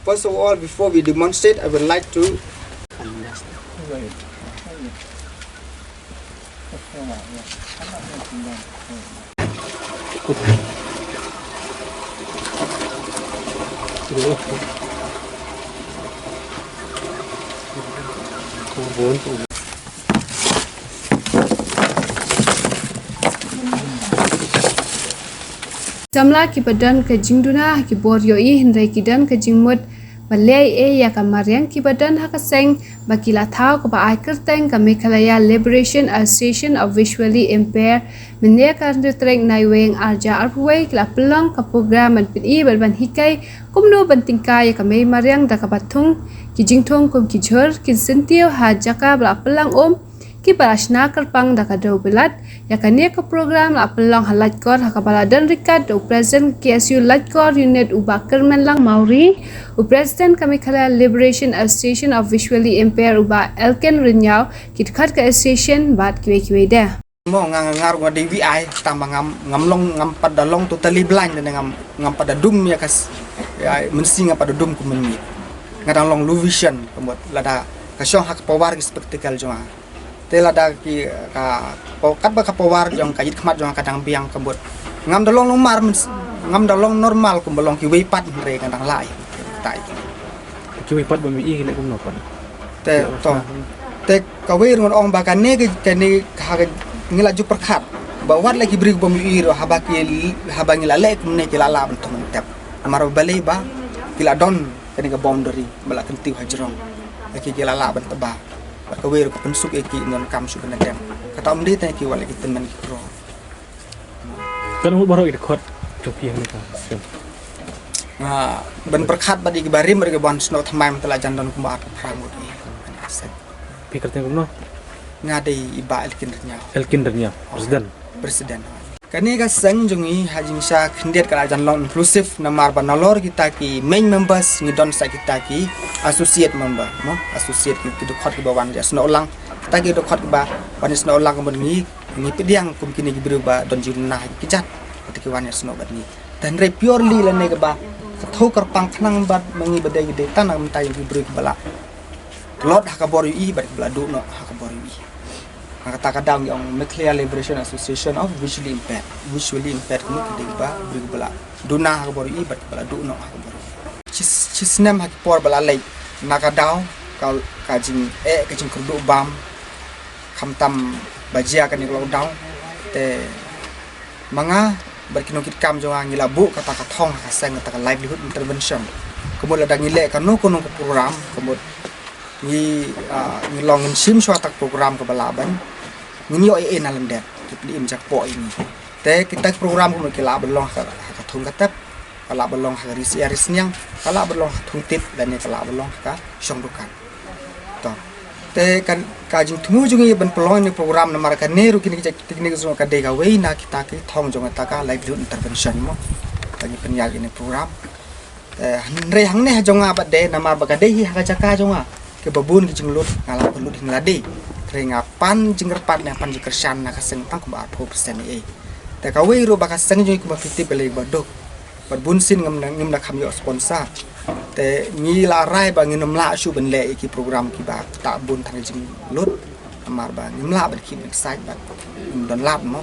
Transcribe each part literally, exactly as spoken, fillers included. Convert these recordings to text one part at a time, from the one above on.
First of all, before we demonstrate, I would like to Samla kiba don ka jingduna ha ki bor ïohi, hynrei ki don ka jingmut ba leh ei ïa ka mariang, kiba don ha ka seng ba ki la thaw kaba ai kyrteng ka Meghalaya Liberation Association of Visually Impaired. Mynne ka hynriew tarik Naiwieng arhajar arphew wei ki la pynlong ka program ban pyni bad ban hikai kumno ban tyngkai ïa ka mei mariang da kaba thung ki jingthung kum ki jhur, ki syntiew ha jaka ba la pynlong um, kiba la shna kyrpang da ka dewbilat. Ïa kane ka program la pynlong ha Laitkor ha kaba la don ryngkat da u President K S U Laitkor Unit u Bah Kyrmenlang Mawrie, u President ka Meghalaya Liberation Association of Visually Impaired u Bah Elkin Rynñiaw, ki dkhot ka association bad kiwei kiwei de. Mo nga nga ngar nga dei V I, tang ba ngam ngam long, ngam pat da long totally blind, ne ngam ngam pat da dum ïa ka s-, ïa mynsiem, ngam pat da dum kum mynmiet. Nga dang long low vision, ka mut lada ka shong ha ka power ki spectacle jong nga. Te lada ki ka po-, katba ka power jong ka ïit khmat jong nga ka dang biang, ka mut ngam da long longmar, myns-, ngam da long normal kumba long kiwei pat, hynrei nga dang lah ïa tai. Kiwei pat bym ïohi ki leh kumno pat? Te to. Te kawei ruh ngan ong ba kane ka, kane ka ha ka ngi la ju pyrkhat ba wat la ki briew bym ïohi ruh, haba ki, haba ngi la leh kumne ki la lah ban thung ban tep. Namar ba balei? Ba ki la don kane ka boundary ba la kyntiew hajrong. Ïa ki, ki la lah ban teba. Bad kawei ruh ka pynsuk ïa ki, ym donkam shuh ban dem. Kata ym dei tang ïa ki, wat la ki tymmen ki kro. Katno ngut baroh ki dkhot jong phi hangne ka seng? Nga ban pyrkhat bad ïa ki barim bad ïa ki ban snoh thymmai, mynta la jan don kumba arphew phra ngut ïa ka seng. Phi kyrteng kumno? Nga dei i Bah Elkin Rynñiaw. Elkin Rynñiaw, President. President. Kane ka seng jong ngi ha jingshisha khyndiat ka la jan long inclusive, namar ba nalor kita ki main members ngi don sa kita ki associate member, mo, associate ki, ki dkhot kiba wan ïa snoh lang. Kita ki dkhot kiba wan ïa snoh lang, ka mut ngi ngi pdiang kum kine ki briew ba don jingduna ha ki kjat, kita ki wan ïa snoh bad ngi. Te hynrei purely lane kaba ka thew kyrpang khnang bad ma ngi ba dei, ki dei tang na ka bynta ïa ki briew kiba la tlot ha ka bor ïohi bad kiba la duh noh ha ka bor ïohi. Na kata ka daw ngi ong Meghalaya Liberation Association of Visually Impaired. Visually impaired ka mut ki dei kiba, briew kiba la duna ha ka bor ïohi bad kiba la duh noh ha ka bor ïohi. Shi, shi snem ha ki por ba la leit, na ka daw ka, ka jingeh, ka jingkyrduh bam, khamtam ba jia kane ka lockdown, te ma nga bad ki nongkitkam jong nga ngi la buh kata ka thong ha ka seng, kata ka livelihood intervention. Ka mut lada ngi leh kano kano ka program, ka mut ngi, ah, ngi long ngin shim shuwa kata ka program kaba lah ban ngin ïoh ei ei na lyndet, ki pynïaid jakpoh ïa ngi. Te kita ki program ka mut ki lah ban long ha ka, ha ka thung ka tep, ka lah ban long ha ka ri syiar ri sniang, ka lah ban long ha ka thung tit, lane ka lah ban long ha ka shong dukan. To. Te kan ka jingthmu jong ngi ban pynlong ïa kane ka program namar kane ruh kine ki jait, kine ki jong ka dei kawei na kita ki thong jong kata ka livelihood intervention, mo. Ka ngi pynïaid ïa kane ka program. Te hynrei hangne ha jong nga bad de namar ba ka dei hi ha ka jaka jong nga, kiba bun ki jinglut nga la pynlut hi nga la dei. Hynrei nga pan jingkyrpad ne pan jingkyrshan na ka seng tang kumba arphew percent ei ei. Te kawei ruh ba ka seng jong ngi kumba phi tip ka lei ba duk. Bad bun sien ngim da, ngim da kham ïoh sponsor. Te ngi la rai ba ngin ym lah shuh ban leh ïa ki program kiba ktah bun tang ka jinglut. Namar ba ngim lah ban khih ban ksaid bad ngim don lad mo.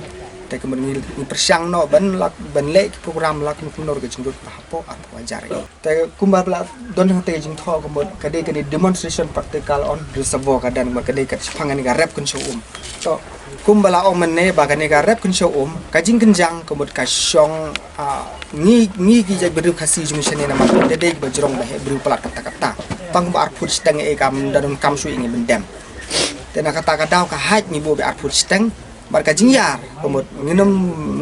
Te ka mut ngi, ngi pyrshang noh ban lah, ban leh ki program la kumno kumno ruh ka jinglut ba hapoh arphew hajar ei ei. Te kumba la don hangtei ka jingthoh ka mut ka dei kane demonstration practical on reservoir garden, ka mut ka dei ka shaphang kane ka rep kynshew um. To, kumba la ong mynne ba kane ka rep kynshew um, ka jingkynjang ka mut ka shong, ah, ngi, ngi ki jaitbynriew Khasi jong ngi shane namar ba dei kiba jrong ba heh briew palat katta katta. Tang kumba ar phut shiteng ei ei kam da donkam shuh ïa ngi ban dem. Te na kata ka daw ka hait ngi buh ba ar phut shiteng. Bad ka jingïar ka mut ngin ym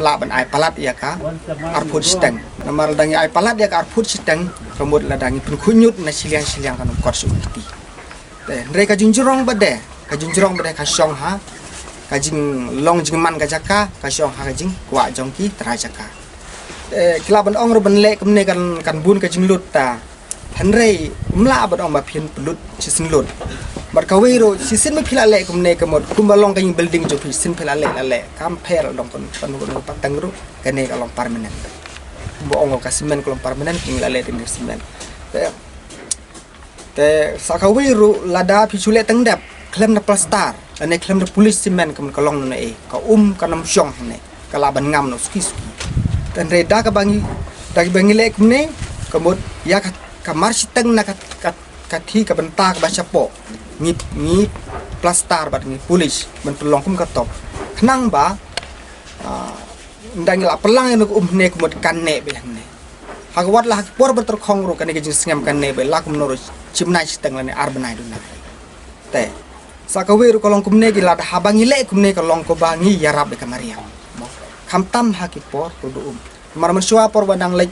lah ban ai palat ïa ka ar phut shiteng. Namar lada ngi ai palat ïa ka ar phut shiteng ka mut lada ngi pynkhuid ñiut na shiliang shiliang kan ym kot shuh ka kti. Te hynrei ka jingjrong ba de, ka jingjrong ba de ka shong ha ka jinglong jingman ka jaka, ka shong ha ka jingkwah jong ki trai jaka. Te ki lah ban ong ruh ban leh kumne kan, kan bun ka jinglut ta. Hynrei ym lah ban ong ba phin pynlut shisien lut. Bad kawei ruh, shisien ba phi la leh kumne ka mut, kumba long ka ïing building jong phi, shisien phi la leh, la leh, kam pher la dong pyn, pyn, pyn, pateng ruh, kane ka long permanent. Kumba ong ka cement ka long permanent, ngi la leh tang da cement. Te, te sa kawei ruh, lada phi shu leh tang dep, khlem da plaster, lane khlem da polish cement, ka mut ka long na ei, ka um kan ym shong hangne, ka lah ban ngam noh suki suki. Te hynrei da kaba ngi, da kaba ngi leh kumne, ka mut, ïa ka, ka marshiteng na ka, ka, ka thih ka bynta kaba shapoh. Ngi, ngi plaster bad ngi polish ban pynlong kum ka top. Khnang ba, ah, ynda ngi la pynlang ïa une u um hangne ka mut kan neh beit hangne. Ha ka wat la ha ki por ba tyrkhong ruh kane ka jingsngem kan neh beit la kumno ruh shibnai shiteng lane ar bnai duna. Te sa kawei ruh ka long kumne, ki lada haba ngi leh kumne ka long kaba ngi ïarap ïa ka mariang. Mo. Khamtam ha ki por kyrduh um. Namar mynshuwa por ba dang leit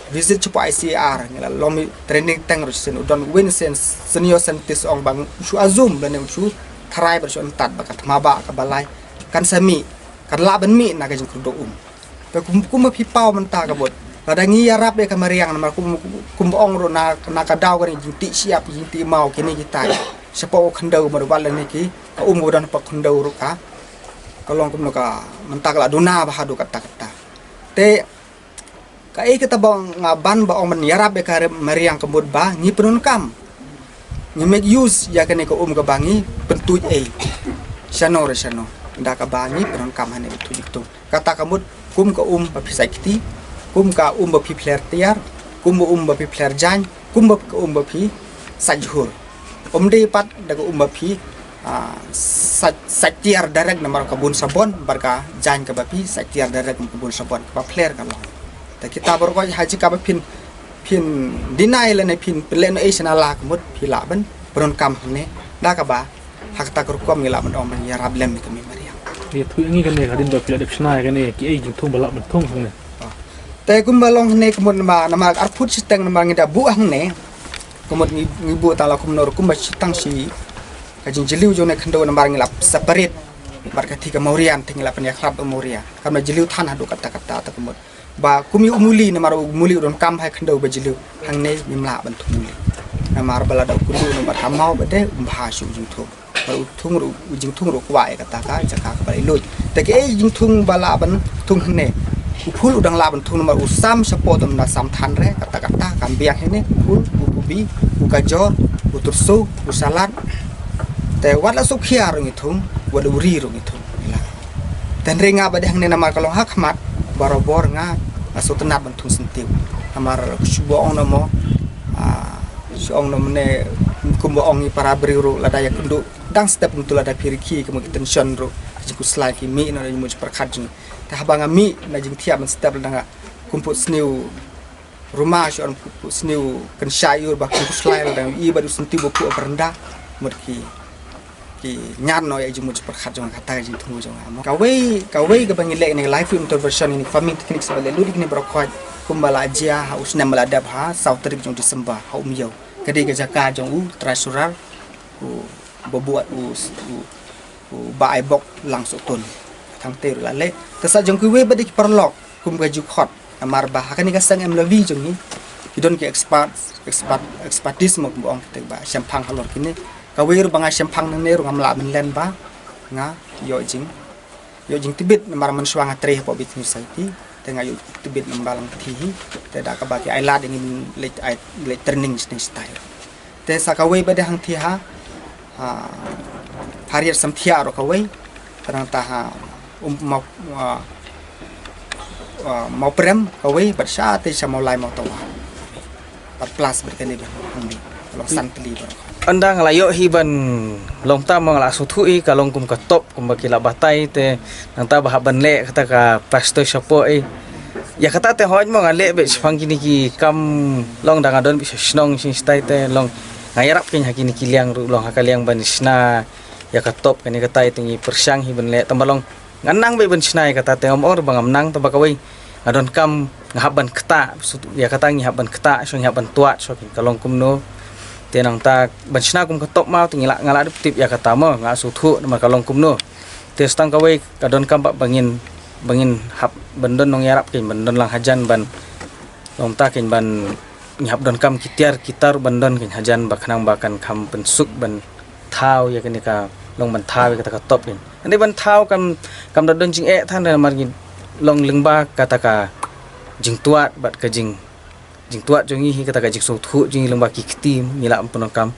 visit shapoh I C A R, ngi la long mih training teng ruh shisien, u don uwei u senior scientist ong ba u shu assume lane u shu tharai ba u shu antad ba ka thma ba kaba lai kan sa mih, kan lah ban mih na ka jingkyrduh um. Te kum, kumba phi paw mynta ka mut, lada ngi ïarap ïa ka mariang, namar kum, kum, kumba ong ruh na, na ka daw kane jingtih shyiap, jingtih maw kine kitai. Shapoh u khyndew mut wat lane ki, ka um ka don hapoh khyndew ruh ka, ka long kumno ka, mynta ka la duna bha haduh katta katta. Te kaei kata ba nga ban ba ong ban ïarap ïa ka mariang ka mut ba ngi pyndonkam, ngi make use ïa kane ka um kaba ngi pyntuid ei shano re shano, da kaba ngi pyndonkam hangne pyntuid ïa kito. Kata ka mut kum ka um ba phi sait kti, kum ka um ba phi pler tiar, kum ka um ba phi pler jaiñ, kum ka um ba phi sait jhur. Ym dei pat da ka um ba phi, ah, sait, sait tiar direct namar ka bun sabon, bad ka jaiñ kaba phi sait tiar direct ka bun sabon, kaba pler ka long. Te kita baroh ha jaka ba phin, phin deny lane phin pynlehnohei shana la ka mut phi lah ban pyndonkam hangne. Da kaba ha kata ka rukom ngi lah ban ong ban ïarap lem ïa ka mariang. Ïathuh ïa ngi kane ka dien ba phi la dep shna ïa kane, kiei jingthung ba lah ban thung hangne. Te kumba long hangne ka mut namar, namar ar phut shiteng namar ngi da buh hangne. Ka mut ngi, ngi buh tang la kumno ruh kumba shi tang shi ka jingjylliew jong ne khyndew namar ngi la separate. Bad ka thih ka mawrian te ngi la pynïakhlad u mawrian. Kam da jylliew than haduh katta katta te ka mut. Ba kum ïa u muli namar u muli u donkam ha khyndew ba jylliew. Hangne ngim lah ban thung muli. Namar ba la da u kynduh namar ha maw ba dei um bha shu jingthung. Ba u thung ruh, u jingthung ruh kwah ïa kata ka jaka kaba la lut. Te kaei jingthung ba lah ban thung hangne. U phul u dang lah ban thung namar u sam shapoh te um da sam than re, kata kata kam biang hangne, u phul, u kubi, u gajor, u turso, u salad. Te wat la suk khia ruh ngi thung, wat la u ri ruh ngi thung. Te hynrei nga ba dei hangne namar ka long ha khmat, barabor nga, nga sngewtynnat ban thung syntiew. Namar shu ba ong na mo, ah, shu ong na mo ne, kumba ong i para briew ruh, lada ïakynduh dang step ntu lada phi rkhie ka mut ki tension ruh, ka jingkhuslai ki mih na jingmut jingpyrkhat jong. Te haba nga mih na jingthiah ban step lada nga kum put sniew ruma shu ong put sniew kynshai ïa u ba kum khuslai lada nga i bad u syntiew ba put ha baranda mut ki, ki ñiad noh ïa jingmut jingpyrkhat jong nga kata ka jingthmu jong nga mo. Kawei, kawei kaba ngi leh ne live intervention ne farming techniques ba leh lut ne baroh khoit kumba la jia ha u snem ba la dep ha saw tarik jong December ha Umiew. Ka dei ka jaka jong u treasurer u ba buat u, u, u ba ai bok lang suk tun. Tang te ruh la leh. Te sa jong kiwei ba dei ki paralok kum ka ju khot. Namar ba ha kane ka seng em la wi jong ngi. Ki don ki expert, expert, expertise mo kumba ong kita ba shemphang halor kine. Kawei ruh ba nga shemphang nangne ruh ngam lah ban len ba nga ïoh jing ïoh jingtbit namar mynshuwa nga trei hapoh Bethany Society te nga ïoh tbit namar lang thi hi te da kaba ki ai lad ïa ngi leit ai leit training shane shatai. Te sa kawei ba dei hangthie ha, ha Hariat Samthiah ruh kawei, te nangta ha um Maw, ah, ah, Mawprem kawei bad sha te sha Mawlai Mawtawa. Bad plus bad kane ba hangne long san tylli baroh. Ynda nga la ïoh hi ban long tam nga la sngewthuh hi ka long kum ka top kumba ki la batai te nangta ba hap ban leh kata ka plaster shapoh hi. Ïa kata te hooid mo nga leh beit shaphang kine ki kam long da nga don beit sha shnong sha shatai te long nga ïarap kein ha kine ki liang ruh long ha ka liang ban shna ïa ka top kane katai te ngi pyrshang hi ban leh tang ba long Nga nang beit ban shna ïa kata te ngam ong ruh ba ngam nang, tang ba kawei nga donkam nga hap ban ktah, ïa kata ngi hap ban ktah, shuh ngi hap ban tuat, shuh ka long kumno. Te nangta ban shna kum ka top maw te ngi lah, nga lah dep tip ïa kata mo, nga sngewthuh namar ka long kumno. Te tang kawei ka donkam ba, ba ngin, ba ngin hap ban don nongïarap kein ban don lang hajan ban, nangta kein ban ngi hap donkam ki tiar ki tar ban don kein hajan ba khnang ba kan kham pynsuk ban thaw ïa kane ka, long ban thaw ïa kata ka top ïa. Hynrei ban thaw kam, kam da don jingeh than, namar ngi long lyngba kata ka jingtwad bad ka jing, jingtwad jong ngi hi, kata ka jingsngewthuh jong ngi lyngba ki kti, ngi lah ban pyndonkam.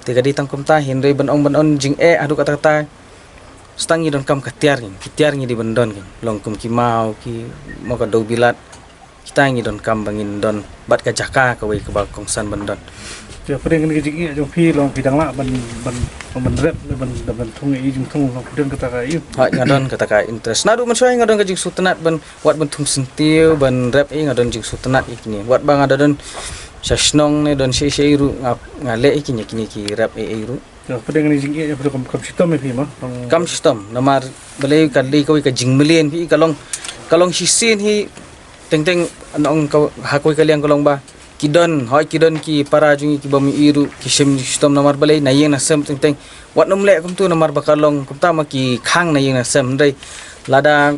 Te ka dei tang kumta hi, hynrei ban ong ban don jingeh haduh katta katta, tang ngi donkam ka tiar ngi, ki tiar ngi dei ban don ngi, long kum ki maw, ki maw ka dewbilat. Kita ngi donkam ba ngin don bad ka jaka kawei kaba kongsan ban don. Te pdeng kane ka jingeh jong phi, long phi dang lah ban, ban, ban rep, ban, ban thung ïa i jingthung, long phi don kata ka ïa? Hooid, nga don kata ka interest. Naduh mynshuwa nga don ka jingsngewtynnat ban, wat ban thung syntiew, ban rep ïa, nga don jingsngewtynnat ïa kine. Wat ba nga da don sha shnong ne don sha, sha ïa ruh, nga, nga leh ïa kine, kine ki rep ïa, ïa ruh. Te pdeng kane ka jingeh, pdeng kam, kam shitom ïa phi ma? Long kam shitom, namar balei ka dei kawei ka jingmlien phi, ka long, ka long shisien hi, teng teng, nong ka, ha kawei ka liang ka long ba ki don, hooid ki don ki para jong ngi ki bym ïohi ruh, ki shem shitom namar balei, na ïing na sem teng teng. Wat nym leh kumtu namar ba ka long kumta ma ki khang na ïing na sem, hynrei lada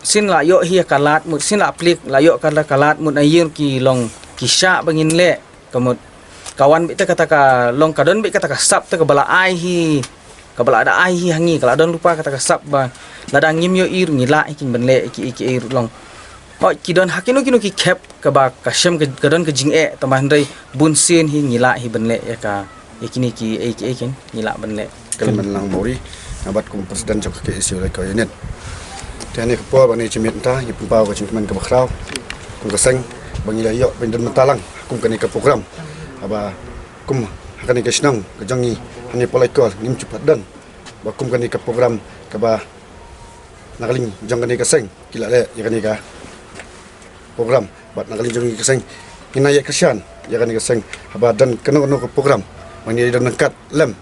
sien la ïoh hi ka lad mut, sien la plie la ïoh ka, ka lad mut na ïing ki long ki shah ba ngin leh, ka mut ka wan beit te kata ka long, ka don beit kata ka sap te kaba la ai hi, kaba la da ai hi ha ngi, ka la don lypa kata ka sap ba lada ngim ïohi ruh ngi lah hi kin ban leh ïa ki, ïa ki ei ruh long. Hooid ki don ha kino kino ki khep kaba ka shem ka, ka don ka jingeh, tangba hynrei bun sien hi ngi lah hi ban leh ïa ka, ïa kine ki ei ki ei kin, ngi lah ban leh. Kynman Langmori, nga bat kum president jong ka K S U Laikoh Unit. Te ha kane ka por ba ngi ïa shim mynta, ngi pynpaw ka jingkmen kaba khraw kum ka seng ba ngi la ïoh ban don bynta lang kum kane ka program. Haba kum ha kane ka shnong ka jong ngi ha kane ka por Laikoh ngim ju pat don ba kum kane ka program kaba na ka liang jong kane ka seng ki la leh ïa kane ka program. Bad na ka liang jong ngi ka seng, ngin ïa kyrshan ïa kane ka seng haba don kano kano ka program ba ngin ïa don ryngkat lem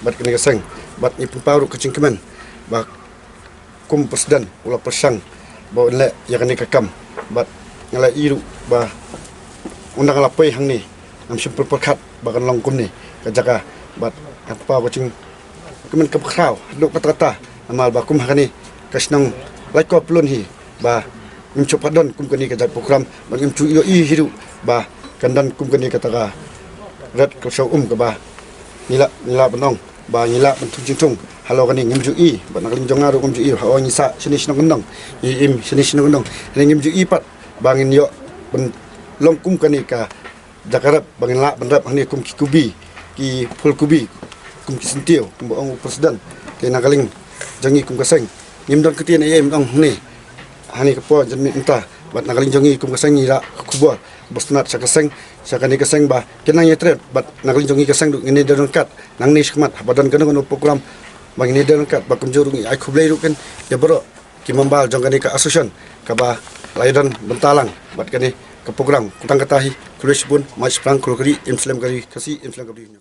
bad kane ka seng. Bad ngi pynpaw ruh ka jingkmen ba kum president u la pyrshang ba un leh ïa kane ka kam. Bad nga la ïohi ruh ba ynda nga la poi hangne ngam shym pyrkhat ba kan long kumne ka jaka. Bad nga pynpaw ka jingkmen kaba khraw haduh katta katta namar ba kum ha kane ka shnong Laikoh Pyllun hi ba ngim ju pat don kum kane ka jait program, ba ngim ju ïohi hi ruh ba kan don kum kane kata ka red kyrshaw um kaba ngi lah, ngi lah ban ong ba ngi lah ban thung jingthung. Halor kane ngim ju ïohi, bad na ka liang jong nga ruh ngim ju ïohi, haba ngi sah shane shnong kyndong, ngi im shane shnong kyndong, hynrei ngim ju ïohi pat ba ngin ïoh ban long kum kane ka jaka rep ba ngin lah ban rep hangne kum ki kubi, ki phul kubi, kum ki syntiew, kumba ong u president. Te na ka liang jong ngi kum ka seng ngim don ktien ei ei ban ong hangne ha kane ka por janmiet mynta. Bad na ka liang jong ngi kum ka seng ngi rah ka khubor ba sngewtynnat sha ka seng, sha kane ka seng ba kin nang ïatreilang. Bad na ka liang jong ngi ka seng ruh ngin ïa don ryngkat nangne shakhmat haba don kano kano program ba ngin ïa don ryngkat. Bad kumjuh ruh ngi ai khublei ruh kin ïa baroh ki member jong kane ka association kaba la ïa don bynta lang bad kane ka program. Tang kata hi, khublei shibun, mad shaphrang, khublei ka ri, im slem ka ri Khasi, im slem ka ri.